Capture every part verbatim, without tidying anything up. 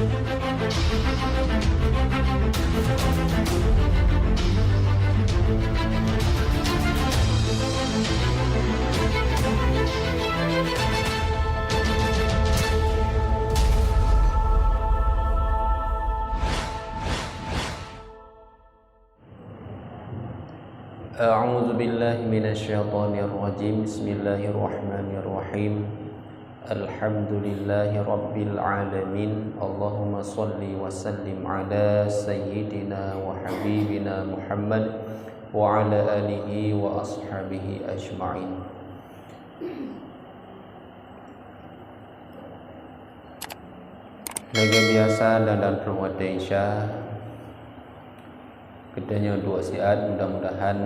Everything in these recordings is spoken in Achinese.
أعوذ بالله من الشيطان الرجيم. بسم الله الرحمن الرحيم. الحمد لله رب العالمين. اللهم صل وسلم على سيدنا وحبيبنا محمد وعلى آله وأصحابه أجمعين. Lagèe biasa, dalam troh watèe Isya, geutanyoe duek siat, mudah-mudahan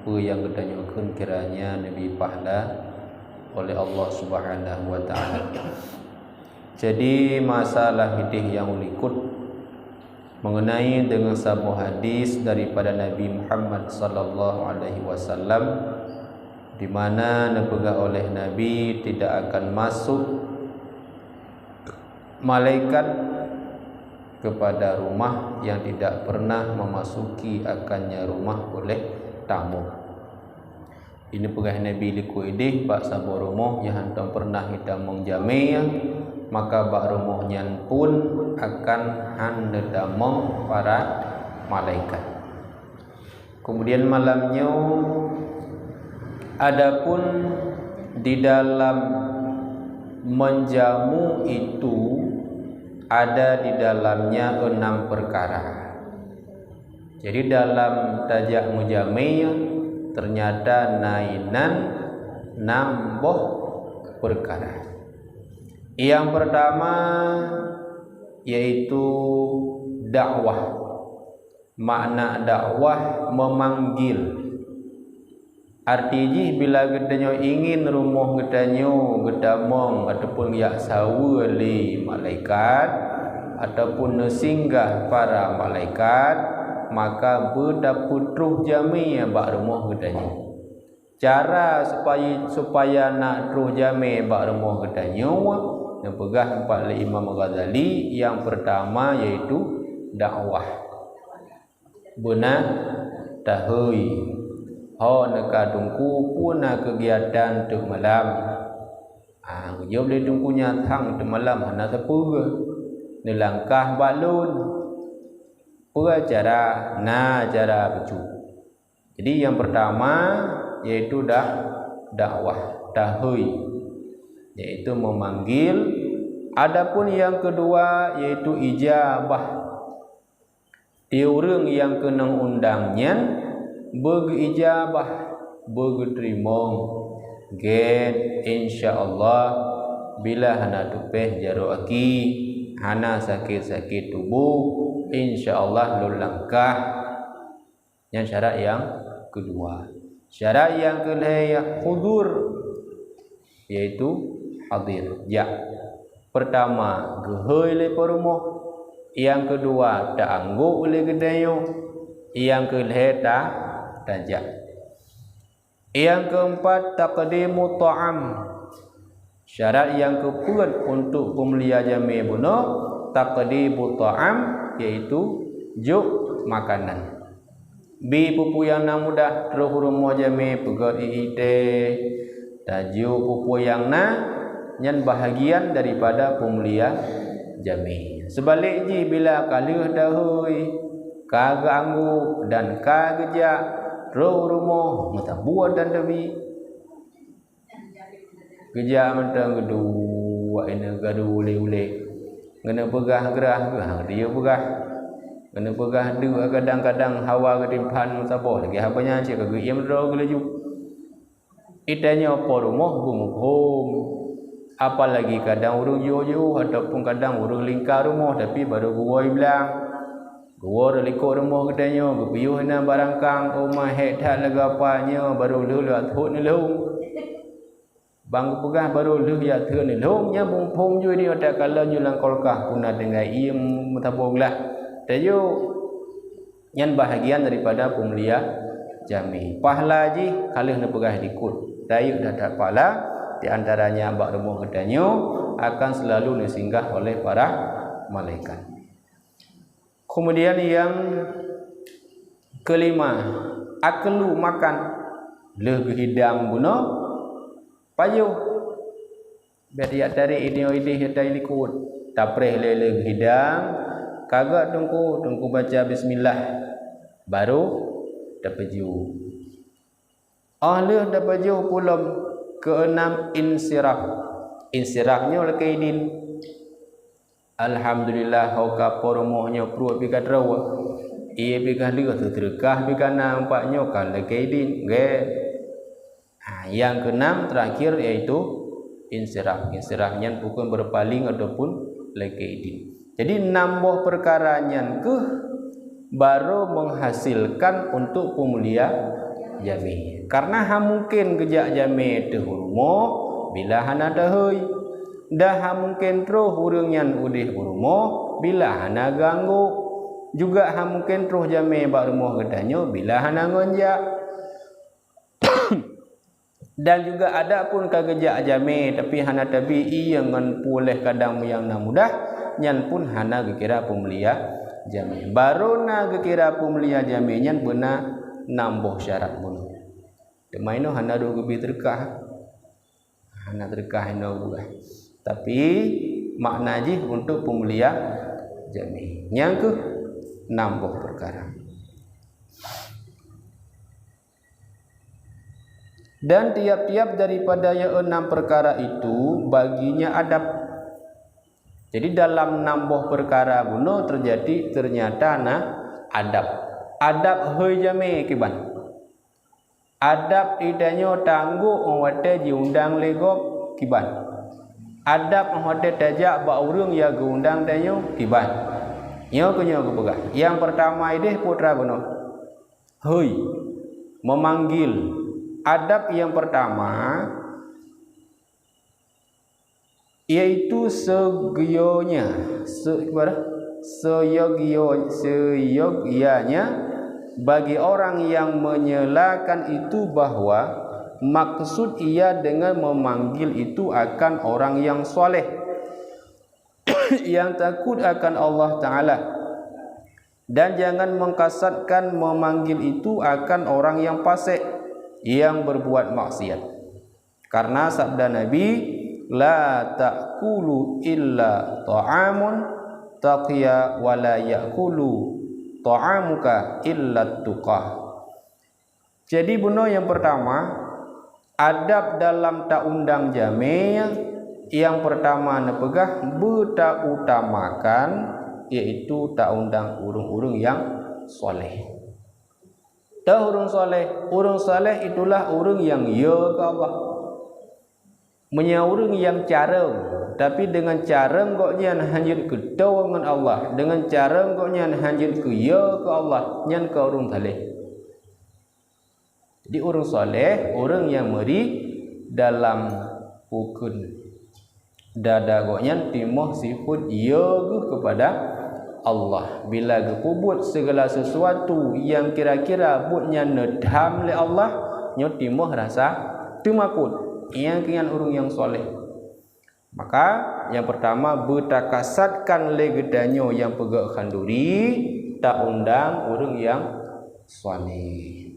peue nyang geutanyoe kheun kiranya neubri pahala oleh Allah Subhanahu wa Ta'ala. Jadi, masalah idéh nyang likot mengenai dengan saboh hadis daripada Nabi Muhammad sallallahu alaihi wasallam, di mana neupeugah oleh Nabi, tidak akan masuk malaikat kepada rumah yang tidak pernah memasuki akannya rumah oleh tamu. Ini peugah Nabi likot idéh bak saboh rumoh nyang hántom pernah itamong jamé, maka bak rumoh nyan pun akan hán neutamong para malaikat. Kemudian malam nyoe, adapun di dalam menjamu itu ada di dalamnya enam perkara. Jadi, dalam tajak meujamé, ternyata na inan nam boh perkara. Yang pertama yaitu dakwah. Makna dakwah, memanggil. Arti jih, bila geutanyoe ingin rumoh geutanyoe geutamong ataupun geujak saweue lé malaikat, ataupun neusinggah para malaikat, maka beutapeutroh jamé bak rumoh geutanyoe. Cara supaya, supaya na troh jamé bak rumoh geutanyoe, neupeugah teumpat lé Imam Ghazali, nyang peurtama yaitu dakwah. Beuna tahôi. Ho neuka teungku, peue na keugiatan teuk malam? Ah, geujaweueb lé teungku nyan, sang teuk malam hana sapeue. Neulangkah bak lôn. Peue cara? Na cara bacut. Jadi, yang pertama yaitu dak-, dakwah, tahôi, yaitu memanggil. Adapun yang kedua yaitu ijabah. Di ureuëng nyang keunong undang nyan beugeuijabah, beugeuteurimong. Gét, insya Allah, bila hana teupéh jaroe aki, hana sakét-sakét tuboh, insya Allah lôn langkah. Nyan syarat nyang keudua. Syarat nyang keulhée, ya, hudur, yaitu hadir, jak. Pertama, geuhôi lé po rumoh. Nyang keudua, ta-anggok lé geutanyoe. Nyang keulhée, ta-, tajak. Nyang keumpat, taqdimu ta'am. Syarat nyang keupeuet untuk peumulia jamé bunoe, taqdimu ta'am, yaitu jok makanan. Bi peue-peue nyang na mudah, troh u rumoh jamé, peugöt ié-ié teh, tajok peue-peue nyang na, nyan bahagian daripada peumulia jamé. Seubalek jih, bila ka lheueh tahôi, ka geuanggok dan ka geujak, troh u rumoh, meusaboh dan teubiet. Geujak mantong geuduek, ineuk gadu ulée-ulée. Geuneuk peugah grah, grah geudiyoe peugah. Geuneuk peugah deuk, kadang-kadang hawa geutimpan meusaboh lagée haba nyan, cit ka geuiem droe geulaju. Geutanyoe po rumoh beumuphom. Apalagi kadang ureuëng jiôh-jiôh ataupun kadang ureuëng lingka rumoh, tapi barô geuwoe blang. Geuwoe likot rumoh geutanyoe, geupiôh inan barangkang, oh ma, hék that lagée apa nyoe, barô lheueh jak thot neulhong. Ban geupeugah barô lheueh jak thot neulhong, nyan muphom jih di otak kala nyoe lam kulkas, puna tinggai iem meusaboh glah. Tajok, nyan bahagian daripada peumulia jamé. Pahala jih ka lheueh neupeugah dikot. Rayeuk that-that pahala, di antaranya bak rumoh geutanyoe akan selalu neusinggah oleh para malaikat. Kemudian yang kelima, aklu, makan. Lheueh geuhidang bunoe, pajoh. Bèk tajak tarek idéh-idéh ata likot. Tapreh lé lheueh geuhidang, ka gèt teungku, teungku baca bismillah, baru tapajoh. Óh lheueh tapajoh pulom, keuenam insiraf. Insiraf nyoe lakèe idin. Alhamdulillah, ho ka po rumoh nyoe pruet pih ka troe. Ié pih ka lheueh, seuteureukah pih ka na, empat nyoe ka lakèe idin. Gèt. Ha, nyang keunam terakhir yaitu insiraf. Insiraf nyan bukon beurpaléng ataupun lakèe idin. Jadi, nam boh peukara nyan keuh baru menghasilkan untuk peumulia jamé. Karena hana mungken geujak jamé teuh u rumoh bila hana tahôi. Dan hana mungken troh ureuëng nyan udeh u rumoh bila hana geuanggô. Juga hana mungken troh jamé bak rumoh geutanyoe bila hana ngon jak. Dan juga adak pun ka geujak jamé, tapi hana tabi ié ngon puléh kadang nyang na mudah, nyan pun hana geukira peumulia jamé. Baru na geukira peumulia jamé nyan beuna nam boh syarat bunoe. Teuma inoe hana deuh geubi teureukah. Hana teureukah inoe geubi. Tapi makna jih untuk peumulia jamé. Nyang keuh nam boh peukara. Dan tiap-tiap daripada yang enam perkara itu baginya adab. Jadi dalam nam boh peukara bunoe teujadi ternyata na adab. Adab hôi jamé kiban. Adab geutanyoe tanggok óh watèe jiundang lé gob kiban. Adab óh watèe tajak bak ureuëng nyang geuundang tanyoe kiban. Nyoe keuh nyoe geupeugah. Nyang peurtama ideh peue teuma bunoe? Hôi, memanggil. Adab nyang peurtama, yaitu seyogianya, se-, apa dah? Seyogianya, seyogianya bagi orang yang menyelakan itu bahwa maksud ia dengan memanggil itu akan orang yang soleh, yang takut akan Allah Ta'ala. Dan jangan mengkasatkan memanggil itu akan orang yang fasik, yang berbuat maksiat. Karena sabda Nabi, "La ta'kulu illa ta'amun taqiya wa la ya'kulu ta'amuka illa tuqa." Jadi bunoe nyang peurtama, adab dalam taundang jamé nyang peurtama neupeugah beutautamakan, yaitu taundang ureuëng-ureuëng nyang soleh. Teuh ureuëng soleh, ureuëng soleh itulah ureuëng nyang yo keu Allah. Meunyoe ureuëng nyang carông, tapi deungon carông gobnyan hana jeuet keu toe ngon Allah, deungon carông gobnyan hana jeuet keu yo keu Allah, nyan kon ureuëng saleh. Jadi ureuëng saleh, ureuëng nyang meuri dalam ukeuen dada gobnyan timoh sifeuet yo geuh keupada Allah. Bila geupeubuet sigala sisuatu nyang kira-kira buet nyan neutham lé Allah, nyoe timoh rasa teumakot. Nyang keu nyan ureuëng nyang saleh. Maka, nyang peurtama, beutakasatkan lé geutanyoe nyang peugöt khanduri, taundang ureuëng nyang saleh.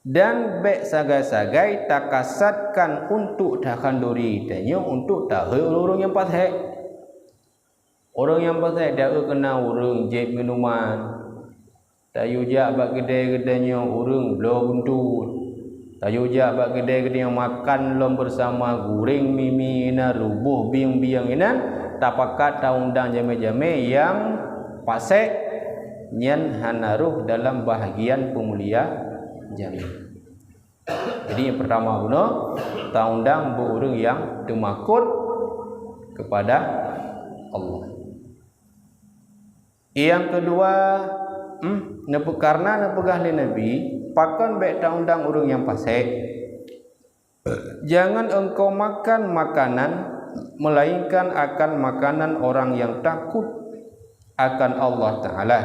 Dan bék sagai-sagai takasatkan untuk takhanduri tanyoe untuk tahôi ureuëng-ureuëng nyang pasék. Ureuëng nyang pasék taeu keunan ureuëng jieb minuman. Tayue jak bak keudè geutanyoe ureuëng bloe buntut. Tayue jak bak keudè geutanyoe makan lom beusama, gureng mie-mie inan, ruboh bieng-bieng inan, tapakat taundang jamé-jamé nyang pasék, nyan hana rhoh dalam bahagian peumulia jamé. Jadi nyang peurtama bunoe, taundang beu ureuëng nyang teumakot keupada Allah. Nyang keudua, hmm, neupeu-, kareuna neupeugah lé Nabi, pakon bék taundang ureuëng nyang pasék? Jangan engkau makan makanan melainkan akan makanan orang yang takut akan Allah Ta'ala,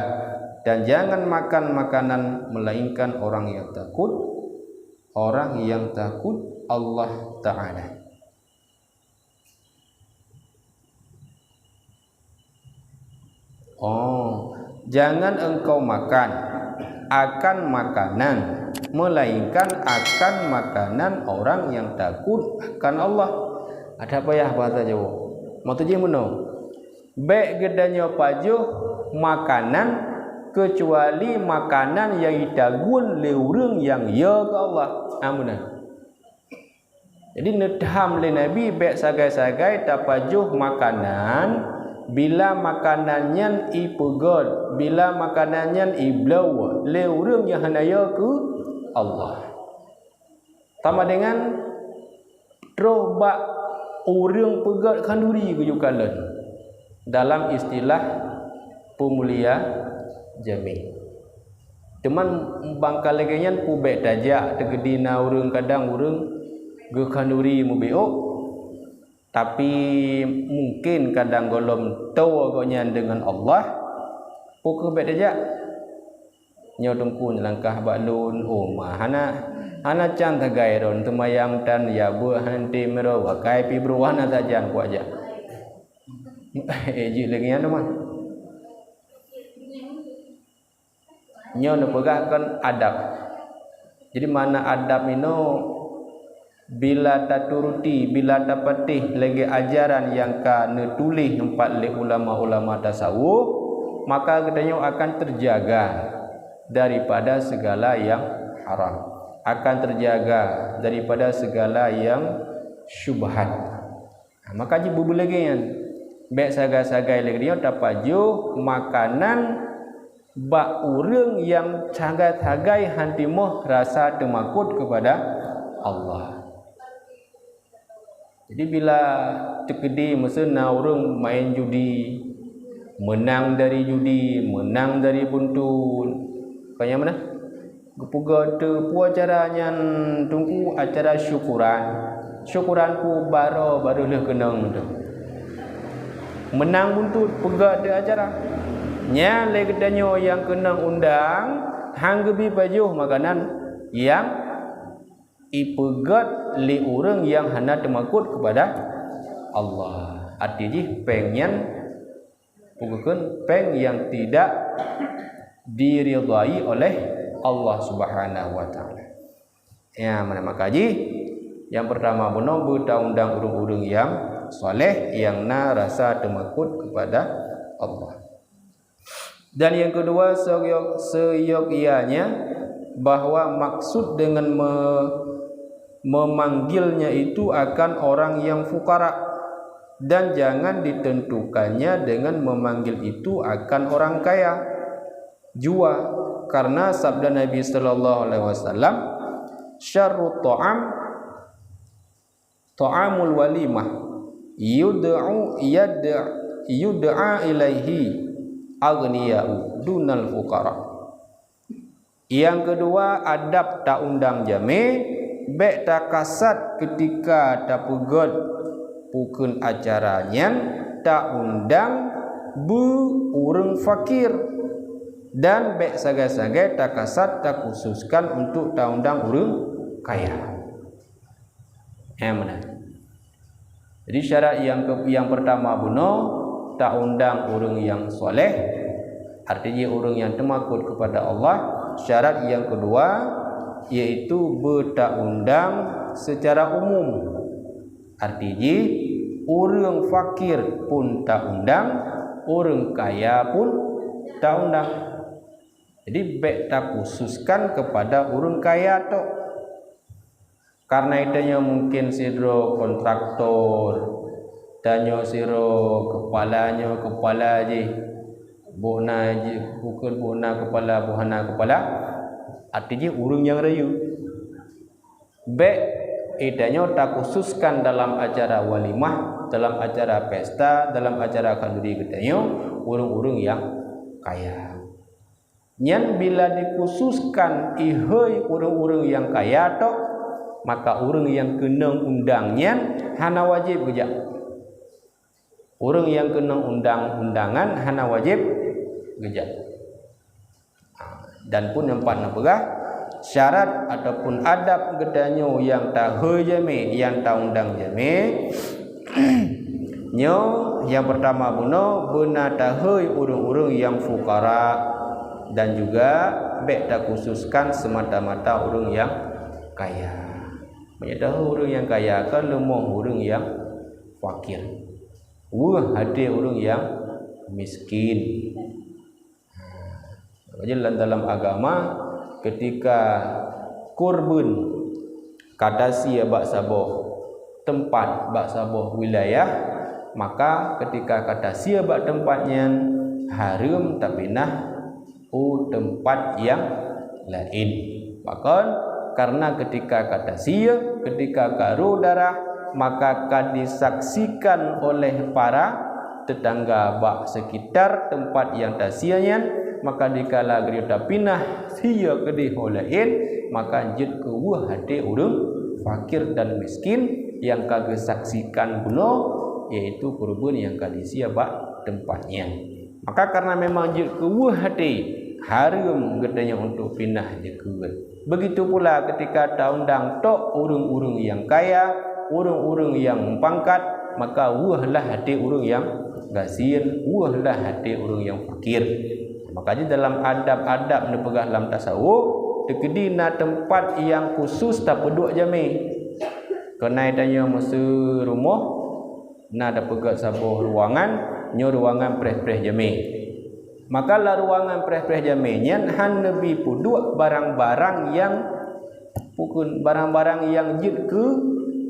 dan jangan makan makanan melainkan orang yang takut, orang yang takut Allah Ta'ala. Oh, jangan engkau makan akan makanan, melainkan akan makanan orang yang takut akan Allah. Ada payah bahasa Jawa. Maksud jih meunoe, bék geutanyoe pajoh makanan keucuali makanan nyang jitagun lé ureuëng nyang yo keu Allah. Amunan. Jadi neutham lé Nabi bék sagai-sagai tapajoh makanan bila makanan nyan ipeugét, bila makanan nyan ibloe lé ureuëng nyang hana yo keu Allah. Sama dengan troh bak ureuëng peugét khanduri geuyue kalon dalam istilah peumulia jamé. Teuma bangka lagée nyan peue bék tajak teukeudi na ureuëng kadang ureuëng geukhanduri mubiôk, tapi mungkin kadang gohlom toe gobnyan deungon Allah, peue keuh bék tajak? Nyoe teungku nyelangkah bak lôn, oh ma hana, hana can sagai ron teumayang tan ya beuh hanti meuro wakai pi beuruhan sajan kuajak. Eh, jeuet lagée nyan teuma. Nyoe neupeugah kon adab. Jadi makna adab inoe bila taturuti, bila tapatéh lagée ajaran nyang ka neutuléh empat lé ulama-ulama tasawuf, maka geutanyoe akan terjaga daripada segala yang haram, akan terjaga daripada segala yang syubhat. Maka jih beubeulagée nyan, bék sagai-sagai lagée nyoe tapajoh makanan bak ureuëng nyang sagai-sagai hantimoh rasa teumakot keupada Allah. Jadi bila teukeudi meuseue na ureuëng main judi, meunang dari judi, meunang dari buntut, kaya mana? Geupeugah teupeue acara nyan teungku acara syukuran. Syukuran peue baroe barô lheueh keunong tu. Meunang buntut peugah teu acara. Nyan lé geutanyoe nyang keunong undang hang geubi pajoh makanan nyang ipeugét lé ureuëng nyang hana teumakot keupada Allah. Arti jih péng nyan Bukan péng yang tidak diridhai oleh Allah Subhanahu wa Ta'ala. Ya, mana maka jih? Yang pertama bunoe beutaundang ureuëng-ureuëng yang saleh yang na rasa teumakot kepada Allah. Dan yang kedua, seyok-, seyogianya bahwa maksud dengan me-, memanggilnya itu akan orang yang fukara, dan jangan ditentukannya dengan memanggil itu akan orang kaya jua, karena sabda Nabi sallallahu alaihi wasallam, "Syarrut ta'am ta'amul walimah, yud'u yad'a yud'a ilaihi aghniya'u dunal fuqara." Yang kedua, adab taundang jamé, bék takasat keutika tapeugét pukon acara nyan taundang beu ureuëng fakir, dan bék sagai-sagai takasat takhususkan untuk taundang ureuëng kaya. Eh, meunan. Jadi syarat yang ke, yang pertama bunoe taundang ureuëng yang soleh, artinya ureuëng yang teumakot kepada Allah. Syarat yang kedua yaitu beutaundang secara umum. Artinya ureuëng fakir pun taundang, ureuëng kaya pun taundang. Jadi bék takhususkan kepada ureuëng kaya tok. Karena itanyoe mungkin sidroe kontraktor, tanyoe sidroe keupala nyoe keupala jih, boh na jih bukon boh na keupala, boh hana keupala, arti jih ureuëng nyang rayeuk. Bék itanyoe takhususkan dalam acara walimah, dalam acara pesta, dalam acara khanduri geutanyoe ureuëng-ureuëng nyang kaya. Nyan bila dikhususkan ihôi ureuëng-ureuëng nyang kaya tok, maka ureuëng nyang keunong undang nyan hana wajéb geujak. Ureuëng nyang keunong undang-undangan hana wajéb geujak. Dan pun nyang pat neupeugah, syarat ataupun adab geutanyoe nyang tahôi jamé, nyang taundang jamé, nyoe Nyang peurtama bunoe, beuna tahôi ureuëng-ureuëng nyang fukara, dan juga bék takhususkan semata-mata ureuëng nyang kaya. Meunyoe tahôi ureuëng nyang kaya, ka leumoh ureuëng nyang fakir. Weueh até ureuëng nyang miskin. Jadi dalam, dalam agama, ketika kurban ka tasie bak saboh teumpat, bak saboh wilayah, maka ketika ka tasie bak teumpat nyan, hareuem tapinah u teumpat nyang laén. Pakon? Karena ketika ka tasie, ketika ka rô darah, maka ka disaksikan oleh para tetangga bak sekitar teumpat nyang tasie nyan, maka dikala geuyue tapinah sie keudeh ho laén, maka jeuet keu weueh até ureuëng fakir dan miskin nyang ka geusaksikan bunoe, yaitu kurban nyang ka disie bak teumpat nyan. Maka karena memang jeuet keu weueh até, hareuem geutanyoe untuk pinah jeukeue. Begitu pula ketika taundang tok ureuëng-ureuëng nyang kaya, ureuëng-ureuëng nyang pangkat, maka weueh lah até ureuëng nyang gasien, weueh lah até ureuëng nyang fakir. Maka jih dalam adab-adab neupeugah lam tasawuf, teukeudi na teumpat nyang khusus tapeuduek jamé. Keunan tanyoe meuseu rumoh, na tapeugét saboh ruangan, nyoe ruangan preh-preh jamé. Maka lam ruangan preh-preh jamé nyan hana neubi peuduek barang-barang nyang, bukon barang-barang nyang jeuet keu,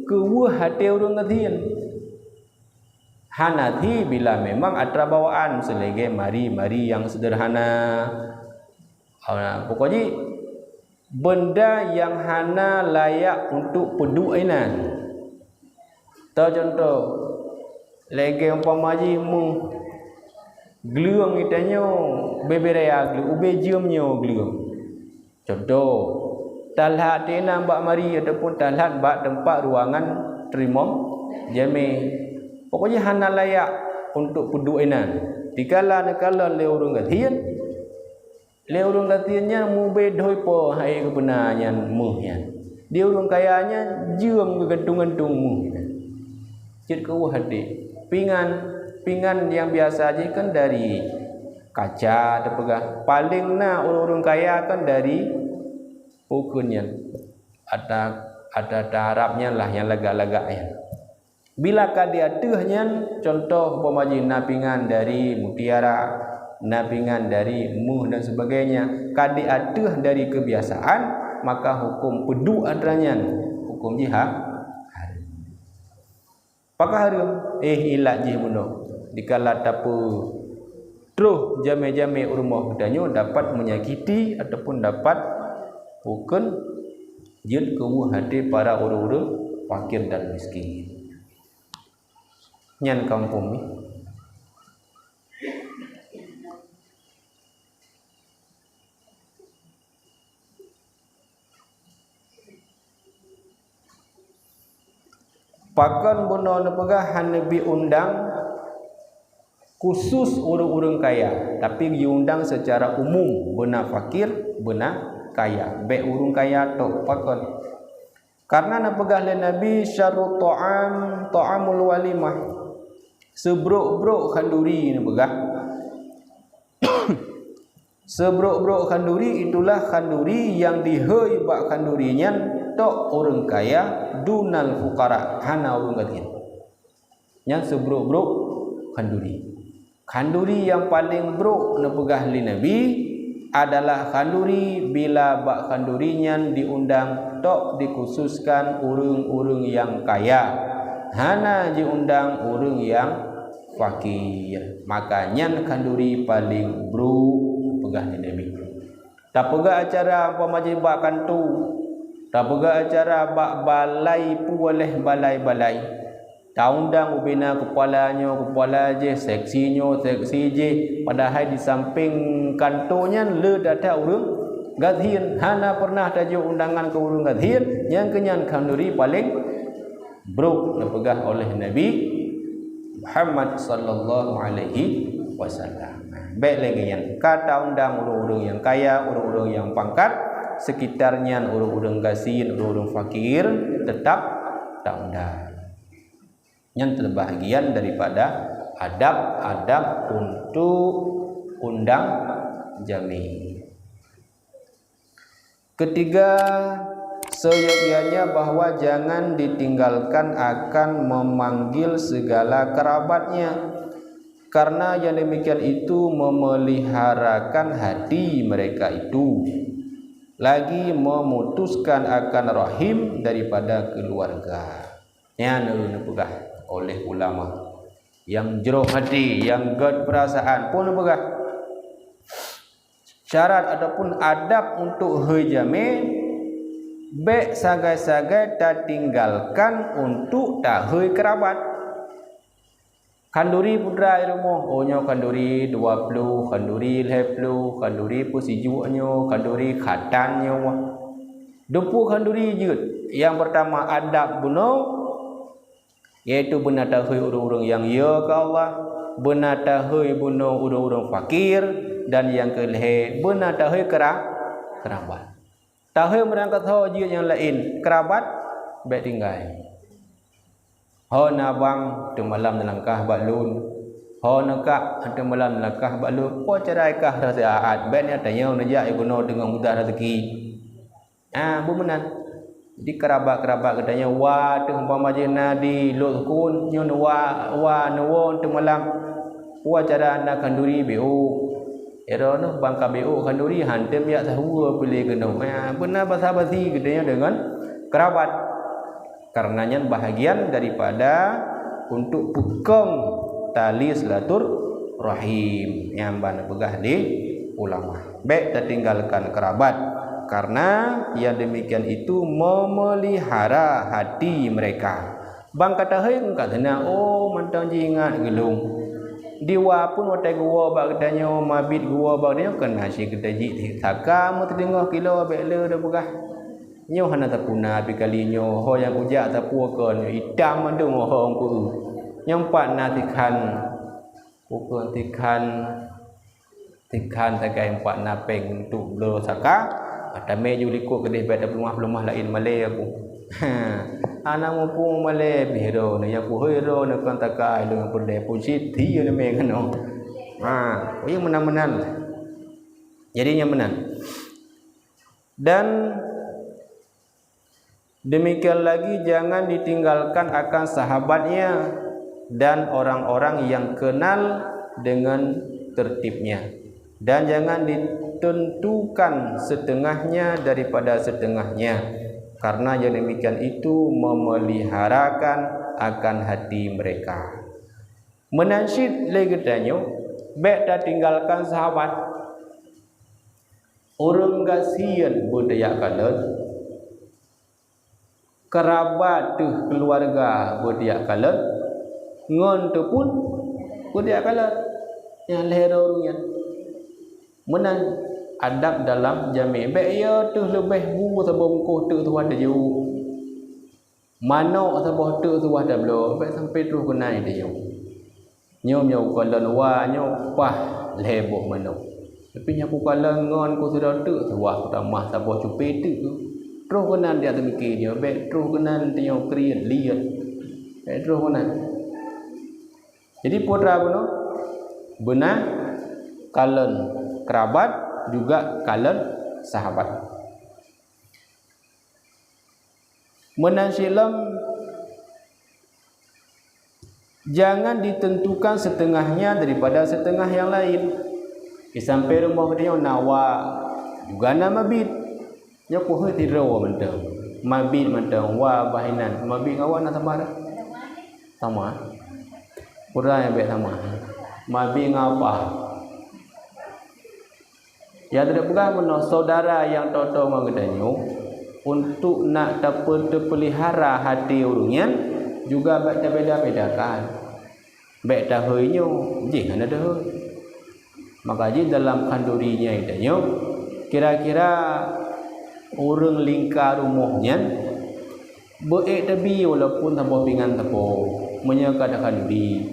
keu weueh até ureuëng gasien. Hana thi bila memang atra bawaan, seulagée mari-mari nyang seudeurhana. Ah, pokok jih, benda nyang hana layak untuk peuduek inan. Teucontoh, lagée umpama jih meuh, gleueng geutanyoe bubé raya gleueng, ubé jeuem nyoe gleueng. Contoh, that-that inan bak mari ataupun that-that bak teumpat ruangan teurimong jamé. Pokok jih hana layak untuk peuduek inan. Dikala neukalon lé ureuëng gasien, lé ureuëng gasien nyan mubé dhoe po hai geupeuna nyan meuh nyan. Di ureuëng kaya nyan jeuem geugantung-gantung meuh nyan. Cit keu weueh até. Pingan, pingan nyang biasa jih kan dari kaca teupeugah. Paléng na ureuëng-ureuëng kaya kan dari ukeuen nyan. Ata, ata, ata Arab nyan lah nyang lagak-lagak nyan. Bila ka di ateueh nyan, contoh umpama jih na pingan dari mutiara, na pingan dari meuh dan sebagainya, ka di ateueh dari kebiasaan, maka huköm peuduek atra nyan, huköm jih ha-, hareuem. Pakon hareuem? Eh, ilat jih bunoe. Dikala tapeutroh jamé-jamé u rumoh geutanyoe dapat menyakiti ataupun dapat ukeuen jeuet keu weueh até para ureuëng-ureuëng fakir dan miskin. Nyan kampung ni. Pakon bunoe neupeugah hana neubi undang khusus ureuëng-ureuëng kaya, tapi jiundang secara umum, beuna fakir, beuna kaya. Bék ureuëng kaya tok, pakon? Karena neupeugah lé Nabi, "Syarrut ta'am, ta'amul walimah." Seubrok-brok khanduri neupeugah. Seubrok-brok khanduri itulah khanduri nyang dihôi bak khanduri nyan tok ureuëng kaya, dunal fuqara, hana ureuëng gasien. Nyan seubrok-brok khanduri. Khanduri nyang paleng brok neupeugah lé Nabi adalah khanduri bila bak khanduri nyan diundang tok dikhususkan ureuëng-ureuëng nyang kaya, hana jiundang ureuëng nyang fakir. Maka nyan khanduri paleng brok neupeugah lé Nabi. Tapeugah acara umpama jih bak kanto, tapeugah acara bak balai puléh balai-balai. Taundang ubena keupala nyoe, keupala jih, seksi nyoe, seksi jih, padahai di sampéng kanto nyan le that-that ureuëng gasien, hana pernah tajok undangan keu ureuëng gasien, nyang keu nyan khanduri paleng brok neupeugah oleh Nabi Muhammad sallallahu alaihi wasallam. Bék lagée nyan, ka taundang ureuëng-ureuëng nyang kaya, ureuëng-ureuëng nyang pangkat, sekitar nyan ureuëng-ureuëng gasien, ureuëng-ureuëng fakir, teutap taundang. Nyan teubahgian daripada Adab-adab untuk undang jamé. Ketiga, seyogyanya bahwa jangan ditinggalkan akan memanggil segala kerabatnya, karena yang demikian itu memeliharakan hati mereka itu, lagi memutuskan akan rahim daripada keluarga. Nyan neupeugah oleh ulama nyang jroh hati, nyang gét peurasaan pun neupeugah, syarat ataupun adab untuk hôi jamé, bék sagai-sagai tatinggalkan untuk tahôi keurabat. Khanduri putra i rumoh, oh, nyoe khanduri dua ploh, khanduri lhée ploh, khanduri peusijuek nyoe, khanduri khatan nyoe. Dum peue khanduri jeuet. Nyang peurtama adab bunoe, yaitu beuna tahôi ureuëng-ureuëng nyang yö keu Allah, beuna tahôi bunoe ureuëng-ureuëng fakir, dan nyang keu lhée beuna tahôi keura-, keurabat. Tahôi meurangkasoe jeuet nyang laén, keurabat bék tinggai. Ho na bang teumalam neulangkah bak lôn, ho na kak teumalam neulangkah bak lôn, po cara kah rasa aat, bék neutanyong neujak i bunoe deungon mudah raseuki. Ah, beu meunan. Jadi keurabat-keurabat geutanyoe wa teuh umpama jih na di Lhoksukon, nyoe neuwa, wa neuwoe teumalam. Wa cara na khanduri B O. Ero noh bang ka B O khanduri han tem jak sahur piléh keunoe. Ah, beuna basa-basi geutanyoe deungon keurabat. Karena nyan bahagian daripada untuk peukong tali silaturahim nyang ban peugah lé ulama. Bék tatinggalkan keurabat, karena yang demikian itu memelihara hati mereka. Bang ka tahôi ka teuna, oh, mantong jiingat geulong. Diwa pun watée geuwoe bak geutanyoe, mabit geuwoe bak geutanyoe, keunan cit geutanyoe jih saka meuteudeungoe kilo bék le tapeugah. Nyoe hana tapuna pi kali nyoe, ho nyang kujak sapeue kon, itam mandum ho nyang ku. Nyang pat na tikhan, bukon tikhan, tikhan sagai empat na péng untuk bloe saka. Atamé ju likot keudeh bék tapeuleumah-peuleumah laén malée aku. Hana muphom malée pih droeneuh, nyang kuhôi droeneuh kon takai lôn peureulée pun cit, hi leumé keunoe. Ha, nyang meunan-meunan. Jadi nyang meunan. Dan demikian lagi jangan ditinggalkan akan sahabatnya dan orang-orang yang kenal dengan tertibnya. Dan jangan ditentukan setengahnya daripada setengahnya, karena yang demikian itu memeliharakan akan hati mereka. Meunan cit lé geutanyoe, bék tatinggalkan sahabat. Ureuëng gasien beuteuyak kalon, keurabat teuh keuluwarga beuteuyak kalon, ngon teupun beuteuyak kalon. Nyang lhée droe ureuëng nyan. Meunan adab dalam jamé, bék yo teuh leubeh bu saboh bungkôh teuk tuha teuju. Manok saboh teuk tuha tabloe, bék sampai troh keunan teuju. Nyoe meunyoe kalon wa nyoe paih lhée boh manok. Tapi nyoe kukalon ngon kusidroe teuk tuha kutamah saboh cupé teuk. Troh keunan jak teumike nyoe, bék troh keunan tanyoe kriet liet. Bék troh keunan. Jadi putra bunoe beuna kalon keurabat juga kalon sahabat. Meunan cit lom, jangan ditentukan setengahnya daripada setengah yang lain. Di sampéng rumoh geutanyoe na wa, juga na mabit. Nyoe kuheuet sidroe mantong. Mabit mantong, wa bah inan. Mabit ngon wa na sama dak? Sama. Kurang nyang bék sama. Mabit ngon apa? Nyang teupeugah meunoe, saudara nyang toe-toe ngon geutanyoe, untuk nak tapeuteupeulihara hati ureuëng nyan juga bék tabeda-bedakan. Bék tahôi nyoe, jih hana tahôi. Maka jih dalam khanduri nyan tanyoe, kira-kira ureuëng lingka rumoh nyan beu ék tabi walaupun saboh pingan sapo meunyoe ka takhanduri.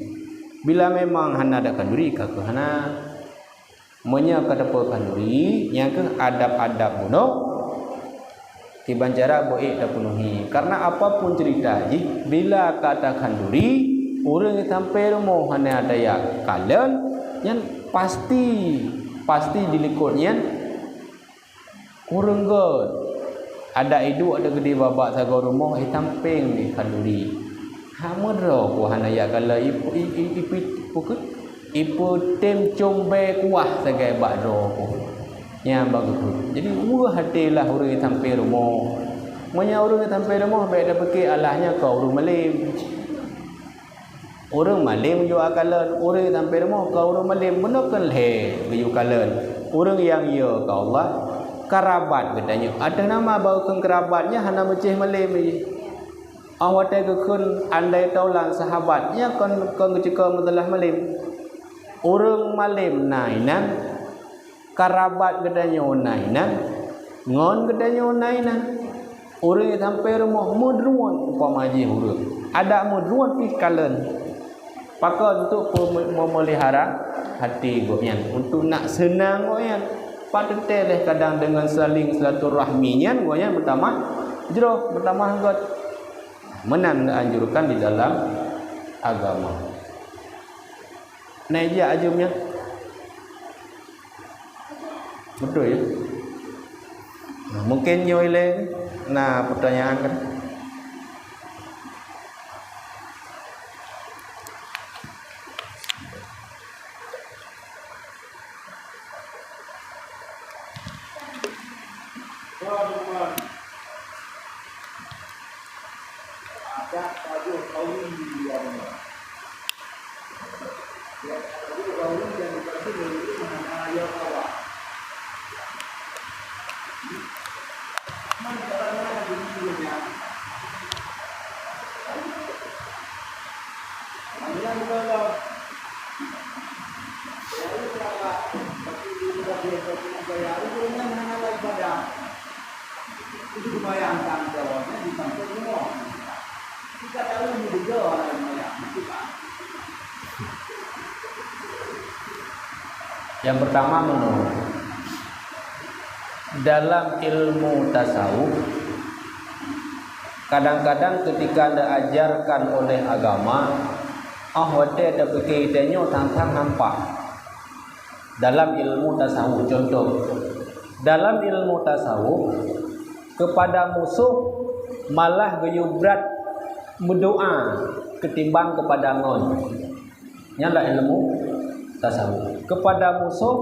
Bila memang hana takhanduri, ka keuh hana. Meunyoe ka tapeukanuri, nyang kheueh adab-adab bunoe, kiban cara beu ék tapeunuhi. Karena apapun cerita jih, bila ka takhanduri, Ureuëng nyang sampai rumoh hana tajak kalon, nyan pasti, pasti dilikot nyan ureuëng göt. Adak iduek ada gede babak sagoe rumoh, eh, tampeng di khanduri. Ha meudroe ku hana jak kalon, ipe-, i-, i-, ipe-, ipe-, ipeutem com bée kuah sagai bak droe ku. Nyan bagoe. Jadi, weueh até lah ureuëng nyang sampai rumoh. Meunyoe ureuëng nyang sampai rumoh, bék tapike alah nyan ka ureuëng malem. Ureuëng malem geuyue kalon, ureuëng sampai rumoh ka ureuëng malem, meunoe kon lhée geuyue kalon. Ureuëng nyang yue keu Allah, karabat geutanyoe. Ateueh nama bagoe karabat nyan hana meucéh malem lé. Óh watée geukheun andai taulan sahabat, nyan kon, kon geuceuko meusalah malem. Ureuëng malem na inan, karabat geutanyoe na inan, ngon geutanyoe na inan. Ureuëng nyang sampai rumoh meudruet umpama jih ureuëng. Adak meudruet pih kalon. Pakon? Untuk peume-, memelihara hati gobnyan, untuk nak seunang gobnyan. Pat teuntée lé kadang deungon saling silaturahmi nyan gobnyan meutamah jroh, meutamah göt. Meunan geuanjurkan di dalam agama. Naik jak ajum nyan. Betul ya? Nah, mungkin nyoe ilée na pertanyaan kan? Yang pertama, menurut dalam ilmu tasawuf, kadang-kadang ketika diajarkan oleh agama, oh watée tapike tanyoe tantang nampak. Dalam ilmu tasawuf, contoh, dalam ilmu tasawuf, kepada musuh malah geuyue brat meudoá ketimbang kepada ngon. Nyan lah ilmu tasawuf. Kepada musoh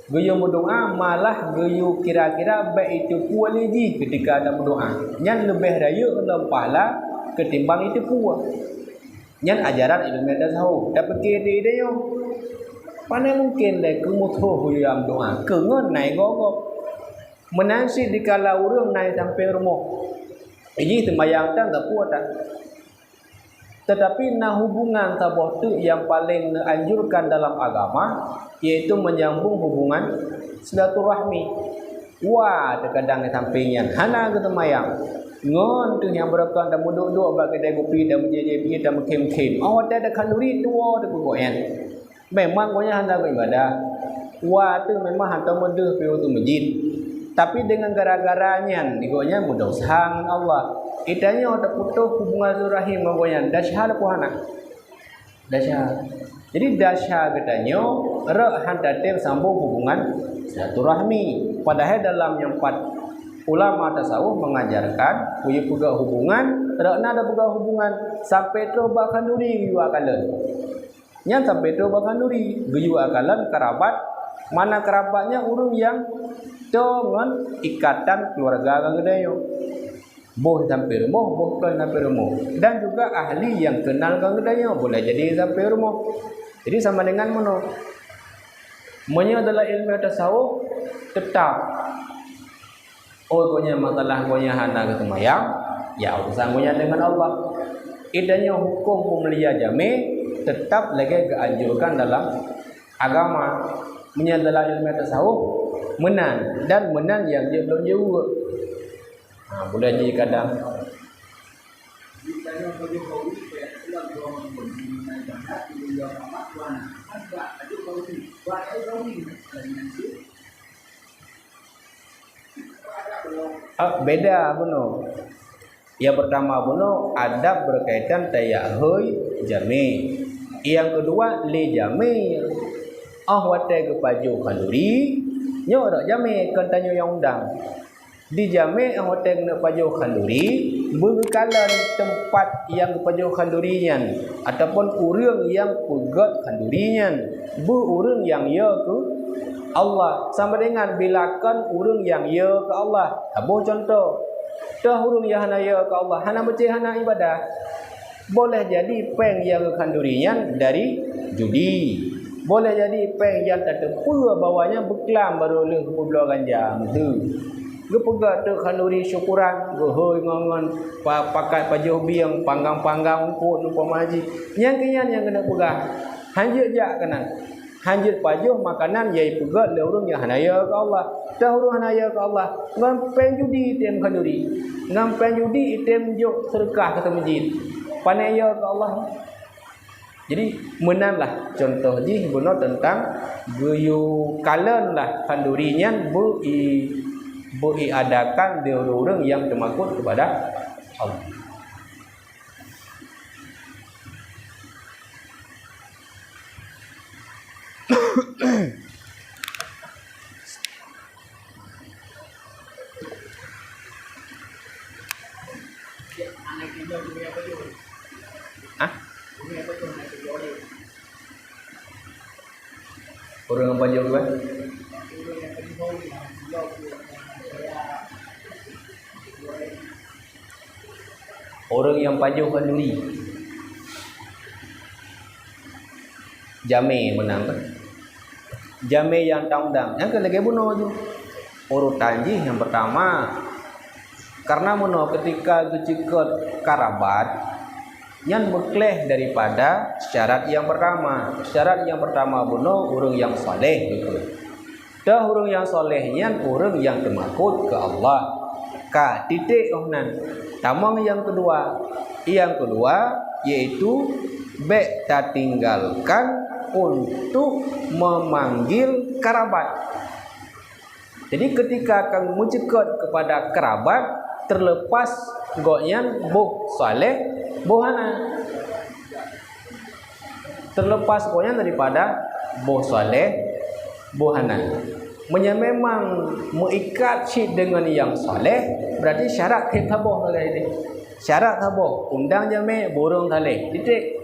geuyue meudoá, malah geuyue kira-kira bék jiteupeue lé jih ketika na meudoá. Nyan leubeh rayeuk lom pahala ketimbang jiteupeue. Nyan ajaran ilmu tasawuf. Tapike di tanyoe, pane mungken lé keu musoh geuyue meudoá, keu ngon na gob-gob. Meunan cit dikala ureuëng na sampoe rumoh, jih seumayang tan, sapeue tan. Tetapi na hubungan saboh teuk nyang paleng neuanjurkan dalam agama, yaitu menyambung hubungan silaturahmi. Wa, teukadang di sampéng nyan hana geuseumayang, ngon teuh nyang beureukan dan meuduek-duek bak keudè kupi dan meujép-jép ié dan meukhém-khém. Oh, watèe teuka nuri tuwoe teuh peubuet nyan. Memang gobnyan hana geuibadah. Wa teuh memang hantom meudeuh piôh teuh meujid. Tapi deungon gara-gara nyan, gobnyan meudesya ngon Allah. Geutanyoe taputôh hubungan silaturahim ngon gobnyan, desya atawa hana? Desya. Jadi, desya geutanyoe rot han tatem sambông hubungan silaturahmi. Padahai dalam nyang pat ulama tasawuf mengajarkan, geuyue peugah hubungan, rot na tapeugah hubungan, sampai troh bak khanduri geuyue kalon. Nyan sampai troh bak khanduri, geuyue kalon kerabat, mana kerabat nyan ureuëng nyang toe ngon ikatan keuluwarga ngon geutanyoe. Boh sampai rumoh, boh kon sampai rumoh. Dan juga ahli nyang kenal ngon geutanyoe, boleh jadi sampai rumoh. Jadi, sama dengan meunoe. Meunyoe dalam ilmu tasawuf, tetap Oh, gobnyan masalah gobnyan hana geuseumayang, ya urusan gobnyan deungon Allah. Geutanyoe hukôm peumulia jamé teutap lagèe geuanjurkan dalam agama. Meunyoe dalam ilmu tasawuf, meunan, dan meunan nyang jeuet lôn jaweueb. Ha, buleuen jih kadang. Ah, beda bunoe. Nyang pertama bunoe, adab berkaitan tajak hôi jamé. Nyang keudua lé jamé. Óh watée geupajoh khanduri, nyoe rot jamé kon tanyoe nyang undang. Di jamé óh watée geuneuk pajoh khanduri, beugeukalon teumpat nyang geupajoh khanduri nyan ataupun ureuëng nyang peugét khanduri nyan, beu ureuëng nyang yo keu Allah, sama dengan bila kon ureuëng nyang yo keu Allah. Saboh cuntoh, toh ureuëng nyang hana yo keu Allah, hana meucé hana ibadah. Boleh jadi péng nyang geukhanduri nyan dari judi. Boleh jadi péng nyang tateupeue bahwa nyan beuklam barô lheueh geupubloe ganja meuteue. Geupeugah teuk khanduri syukuran, geuhôi ngon-ngon pa-, pakat pajoh bieng, panggang-panggang eungkôt umpama jih. Nyang keu nyan nyang keuneuk peugah, hanjeuet jak keunan. Hanjeuet pajoh makanan nyang ipeugét lé ureuëng nyang hana yo keu Allah. Toh ureuëng hana yo keu Allah, ngon péng judi item khanduri, ngon péng judi item jok seudeukah keu meuseujid. Pane yo keu Allah. Jadi, meunanlah cuntoh jih bunoe teuntang geuyue kalonlah khanduri nyan beu i-, beu iadakan lé ureuëng-ureuëng nyang teumakot keupada Allah. Hah? Ureuëng nyang pajoh keu? Ureuëng nyang pajoh khanduri. Jamé meunan kan? Jamé nyang ta undang. Nyang keu lagée bunoe ju. Urutan jih nyang peurtama, karna meunoe keutika geuceukeut karabat, nyan meukleh daripada syarat nyang peurtama. Syarat nyang peurtama bunoe ureuëng nyang saleh gitu. Toh ureuëng nyang saleh nyan ureuëng nyang teumakot keu Allah. Ka titek oh nan. Tamong nyang keudua. Nyang keudua yaitu bék tatinggalkan untuk memanggil karabat. Jadi keutika ka meuceukeut keupada karabat, terlepas gobnyan boh saleh, boh hana. Terlepas gobnyan daripada boh saleh, boh hana. Meunyoe memang meuikat cit deungon nyang saleh, berarti syarat keu saboh lagée nyan. Syarat saboh, undang jamé, beu ureuëng saleh. Titik.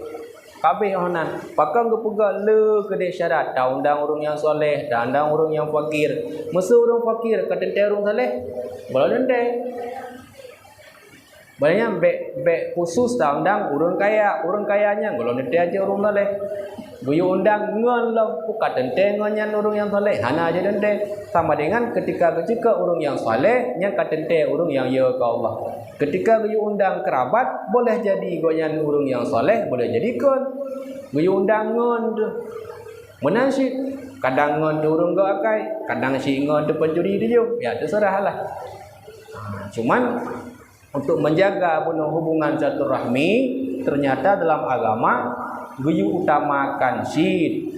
Kabeh óh nan, pakon geupeugah le keudeh syarat, ta undang ureuëng nyang saleh, ta undang ureuëng nyang fakir. Meuseu ureuëng fakir ka teuntée ureuëng saleh? Gohlom teuntée. Banyak bék, bék khusus ta undang ureuëng kaya, ureuëng kaya nyan gohlom teuntée cit ureuëng saleh. Geuyue undang ngon lom, ka teuntée ngon nyan ureuëng nyang saleh, hana jeuet teuntée. Sama dengan keutika geuceukeut ureuëng nyang saleh, nyan ka teuntée ureuëng nyang yo keu Allah. Keutika geuyue undang keurabat, boleh jadi gobnyan ureuëng nyang saleh, boleh jadi kon. Geuyue undang ngon teuh. Meunan cit, kadang ngon teuh ureuëng gok akai, kadang cit ngon teuh pencuri tujoh. Ya, teuseurah lah. Ha, cuman, untuk menjaga bunoe hubungan silaturahmi, ternyata dalam agama geuyue utamakan cit.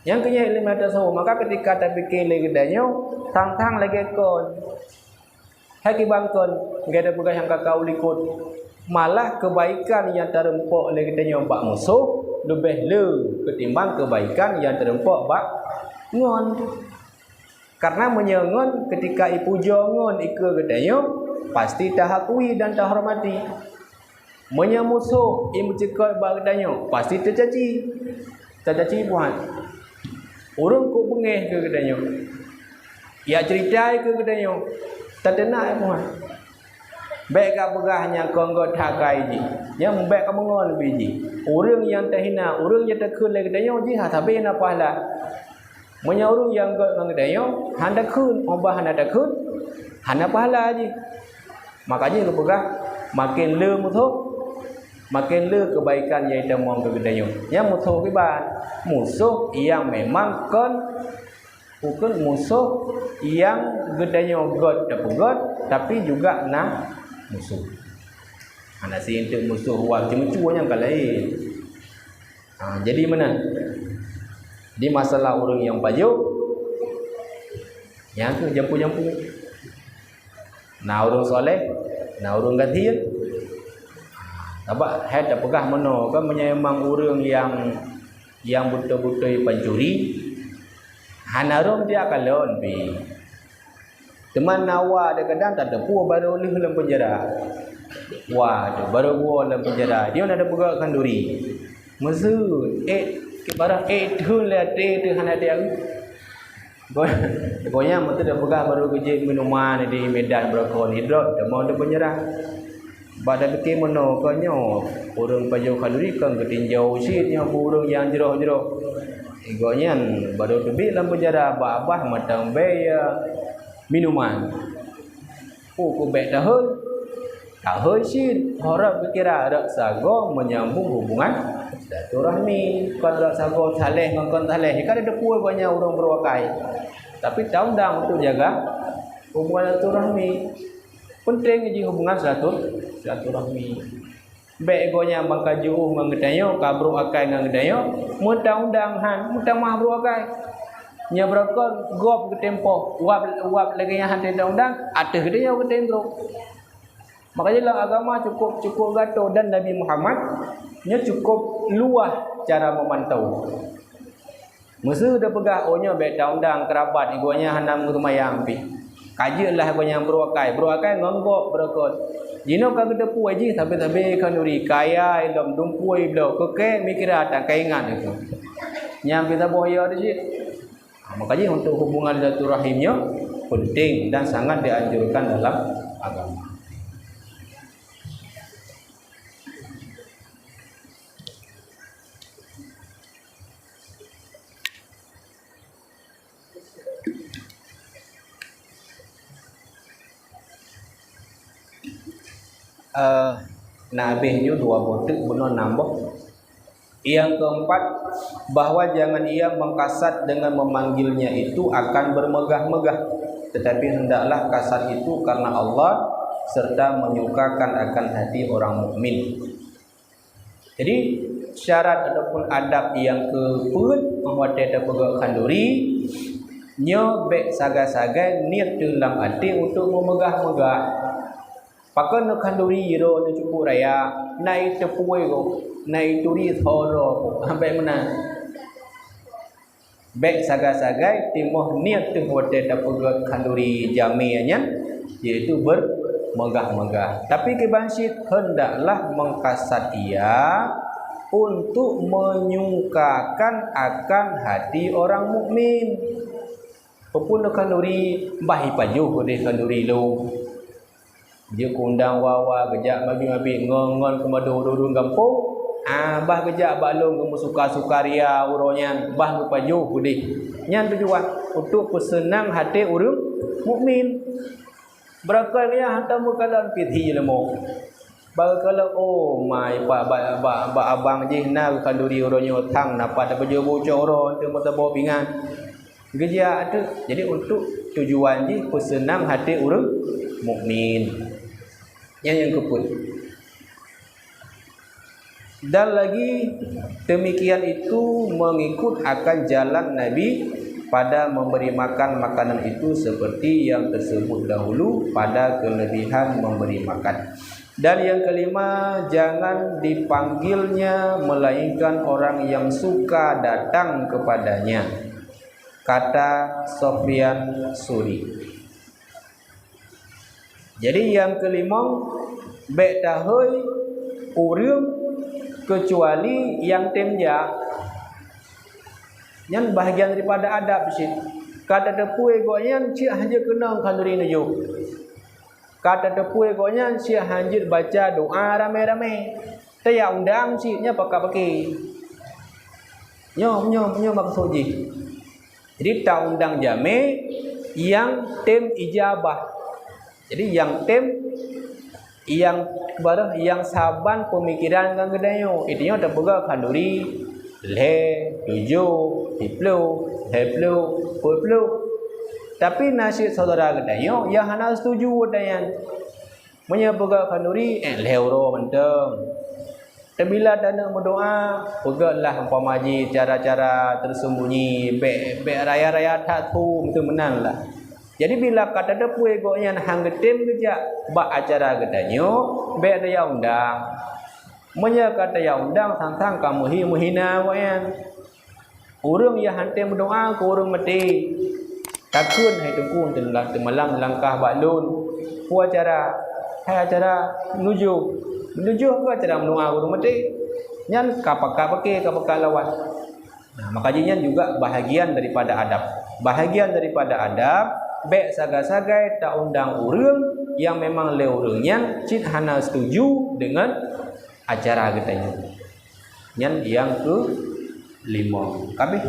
Nyang keu nyan iéleumé tasawuf, maka keutika tapike lé geutanyoe, tang-tang lagée kon. Hai kiban kon, gata peugah nyang ka ka u likot. Malah keubaikan nyang tareumpok lé geutanyoe bak musoh leubeh le keutimbang keubaikan nyang tareumpok bak ngon. Karena meunyoe ngon keutika ipujoe ngon ikeue geutanyoe, pasti tahakui dan tahormati. Meunyoe musoh imeuceukeut bak geutanyoe, pasti teucaci. Teucaci buet. Ureuëng kok beungéh keu geutanyoe. Yak ceurita keu geutanyoe. Tateunak buet. Bék ka peugah nyang kon gét that keu jih. Nyang bék ka meungon biji. Ureuëng nyang tahina, ureuëng nyang takheun lé geutanyoe jih hana sabe na pahala. Meunyoe ureuëng nyang gét ngon geutanyoe hana takheun, óh bah hana takheun, hana pahala jih. Maka jih geupeugah, maken le musoh, maken le keubaikan nyang itamong keu geutanyoe. Nyang musoh kiban, musoh nyang memang kon, bukon musoh nyang geutanyoe gét tapeugét, tapi juga na musoh. Hana seuinteuk musoh wah ceumeucue nyang ka laén. Ha, jadi meunan. Di masalah ureuëng nyang pajoh, nyan keuh jampu-jampu. Na ureuëng saleh, na ureuëng gasien. Sabab hai tapeugah meunoe kan, meunyoe memang ureuëng nyang, nyang beutôi-beutôi pancuri, hana rhom tiak kalon pih. Teuma na wa kadang-kadang tateupeue barô lheueh lam peunjara. Wa tu barô woe lam peunjara, dia na tapeugah khanduri. Meuseu ék, barang ék thon lé até teuh hana dia. Goe-, goe nyan meuteupeugah barô geujép minuman di Medan Brokon Hidrot, teuma di peunjara. Bak tapike meunoe, kon nyoe ureuëng pajoh khanduri kon geutinjau cit nyoe, ureuëng nyang jroh-jroh. Gobnyan barô teubiet lam peunjara babah mantong bèe minuman. Peue keuh bèk tahôi? Tahôi cit, horab geukira rot sagoe menyambung hubungan silaturahmi. Kon rot sagoe saleh ngon kon saleh, ka teupeue gobnyan ureuëng brôk akai. Tapi taundang untuk jaga hubungan silaturahmi. Penting jih hubungan silatur-, silaturahmi. Bèk gobnyan ban ka jiôh ngon geutanyoe, ka brôk akai ngon geutanyoe, meutaundang han, meutamah brôk akai. Nyoe beureukat gob geutimpo, wab, wab lagèe nyan han taundang, ateueh geutanyoe geutem brôk. Makajih lam agama cukup, cukup gato dan Nabi Muhammad nyoe cukup luwah cara meumantau. Meuseu tapeugah, "Oh, nyoe bèk taundang keurabat, gobnyan hana meuseumayang pih." Ka jeuet lah gobnyan brôk akai, brôk akai ngon gob beureukat. Jinoe ka geuteupeue jih sabe-sabe khanduri, kaya ilom, dumpue bloe, keu kèe meukiran tan ka ingat itu. Nyan pih saboh ya teuh cit. Ha, makajih untuk hubungan silaturahim nyoe penting dan sangat dianjurkan dalam agama. Eh, na habéh nyoe dua boh teuk bunoe nam boh. Yang keempat, bahwa jangan ia mengkasat dengan memanggilnya itu akan bermegah-megah, tetapi hendaklah kasat itu karena Allah serta menyukakan akan hati orang mukmin. Jadi, syarat ataupun adab nyang keupeuet watèe tapeugah khanduri, nyoe bèk sagai-sagai niet teuh lam até untuk meumegah-megah. Pakon neukhanduri droe neucukôp raya, na iteupeue gob, na ituri soro gob, sampai meunan. Bèk sagai-sagai timoh niet teuh watèe tapeugöt khanduri jamé nyan, yaitu bermegah-megah. Tapi kiban cit, hendaklah mengkasat ia untuk menyukakan akan hati orang mukmin. Peue pun khanduri, bah ipajoh keudeh khanduri lôn. Jeuet keu undang wa-wa, geujak mabi-mabi ngon-ngon keumadang ureueng gampông, ah, bah geujak bak lôn geumeusuka-suka ria uroe nyan, bah geupajoh keudeh. Nyan tujuan, untuk peuseunang até ureueng mukmin. Beurangkat nyan hantom meukalon pih thi leumo. Bak geukalon, oh, ma, bak, bak, bak, bak abang jih na khanduri uroe nyoe, thang na pat tapajoh bucok uroe, teuh meusaboh pingan. Geujak teuk. Jadi, untuk tujuan jih peuseunang até ureueng mukmin. Nyan nyang keupeuet. Dan lagi demikian itu mengikut akan jalan Nabi pada memberi makan makanan itu seperti yang tersebut dahulu pada kelebihan memberi makan. Dan yang kelima, jangan dipanggilnya melainkan orang yang suka datang kepadanya. Kata Sofyan Suri. Jadi, nyang keulimong, bèk tahôi ureueng keucuali nyang tem jak. Nyan bahagian daripada adab cit. Ka tateupeue gobnyan cit hanjeuet keunong khanduri neujok. Ka tateupeue gobnyan cit hanjeuet baca doa ramé-ramé. Tajak undang cit nyan pakat paké. Nyoe, nyoe, nyoe maksud jih. Jadi, taundang jamé nyang tem ijabah. Jadi, nyang tem, nyang baroh, nyang saban peumikiran ngon geutanyoe. Geutanyoe tapeugah khanduri lhèe, tujoh, siplôh, lhèe plôh, peuet plôh. Tapi, na cit syedara geutanyoe nyang hana setuju watèe nyan. Meunyoe peugah khanduri, eh, lhèe uroe mantong. Teubila taneuk meudoa, peugötlah umpama jih cara-cara tersembunyi, bèk, bèk raya-raya that su, meunan lah. Jadi, bila ka tateupeue gobnyan han geutem geujak bak acara geutanyoe, bèk tajak undang. Meunyoe ka tajak undang, sang-sang ka meuhi-, meuhina awaknyan. Ureuëng nyang hana meudoá keu ureuëng maté, takheun, "Hai Teungku, teumalam langkah bak lôn." Peue acara? "Hai acara nujoh." Nujoh keu acara meudoá keu ureuëng maté. Nyan ka pakat paké, ka pakat lawan. Nah, maka jih nyan juga bahagian daripada adab. Bahagian daripada adab, bék sagai-sagai ta-undang ureuëng nyang memang lé ureuëng nyan cit hana setuju deungon acara geutanyoe. Nyan nyang keu lima. Kabeh.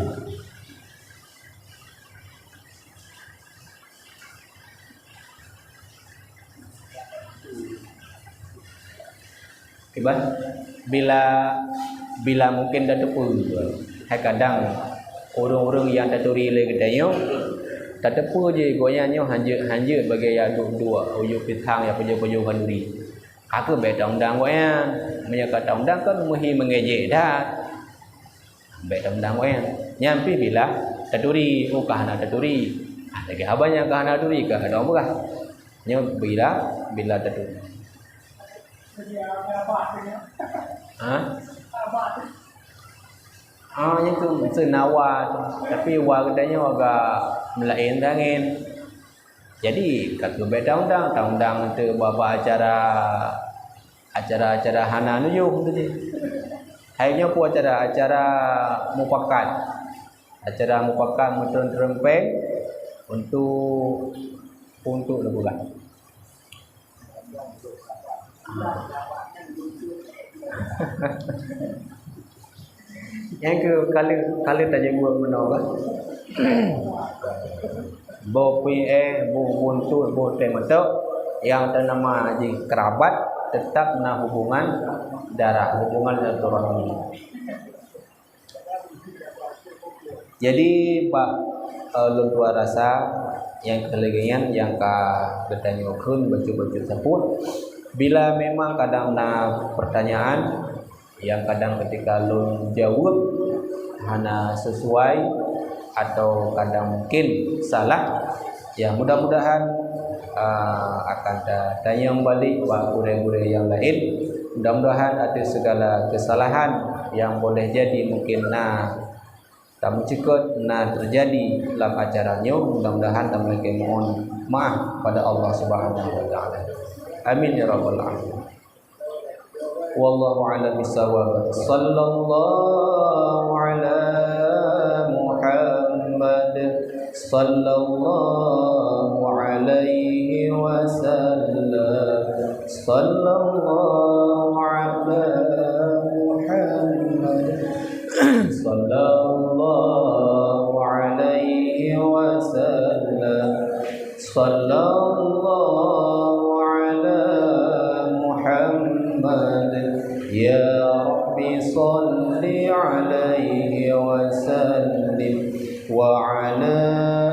Kiban, bila, bila mungkin tateupeue, hai kadang ureuëng-ureuëng nyang taturi lé geutanyoe, tateupeue jih gobnyan nyoe hanjeuet-hanjeuet bagi nyang duek-duek, ujoe pisang nyang pajoh-pajoh khanduri. Ka keuh bék ta-undang gobnyan. Meunyoe ka ta-undang kan meuhi meungejek that. Bék ta-undang gobnyan. Nyan pih bila taturi, oh ka hana taturi. Ah, lagée haba nyang ka hana taturi, ka hana peugah. Nyoe bila, bila taturi. Ha? Ah, nyan tu seunawa tu. Tapi wa geutanyoe agak meulaén tangen. Jadi, ka keuh bék ta-undang, ta-undang teuh bak-bak acara, acara-acara hana nujoh tu jih. Hai nyoe peue acara, acara mupakat. Acara mupakat meutreun-treun péng untuk, untuk leubeh lah. Nyang keu kali, kali tajak buat meunoe kan. Boh pui éh, boh buntut, boh teumatok, nyang teunama jih kerabat, tetap na hubungan darah, hubungan silaturahmi. Jadi, bak, eh, lôn tuan rasa nyang keu lagée nyan nyang ka geutanyoe kheun bacut-bacut sapeue. Bila memang kadang na pertanyaan nyang kadang ketika lôn jaweueb hana sesuai atau kadang mungkin salah, ya, mudah-mudahan, ah, akan ta-, tanyong balik bak gurée-gurée nyang laén. Mudah-mudahan ateueh segala kesalahan nyang boleh jadi mungkin na tameucukot, na teujadi lam acara nyoe, mudah-mudahan tameulakée mohon maaf pada Allah Subhanahu wa Taala. Amin ya rabbal alamin. Wallahu a'lam bissawab. Sallallahu ala Muhammad. Sallallahu alaihi wasallam. Sallallahu ala Muhammad. Sallallahu alaihi wasallam. Sallallahu ala Muhammad. Ya Rabbi, salli alaihi wa sallim. Wa ala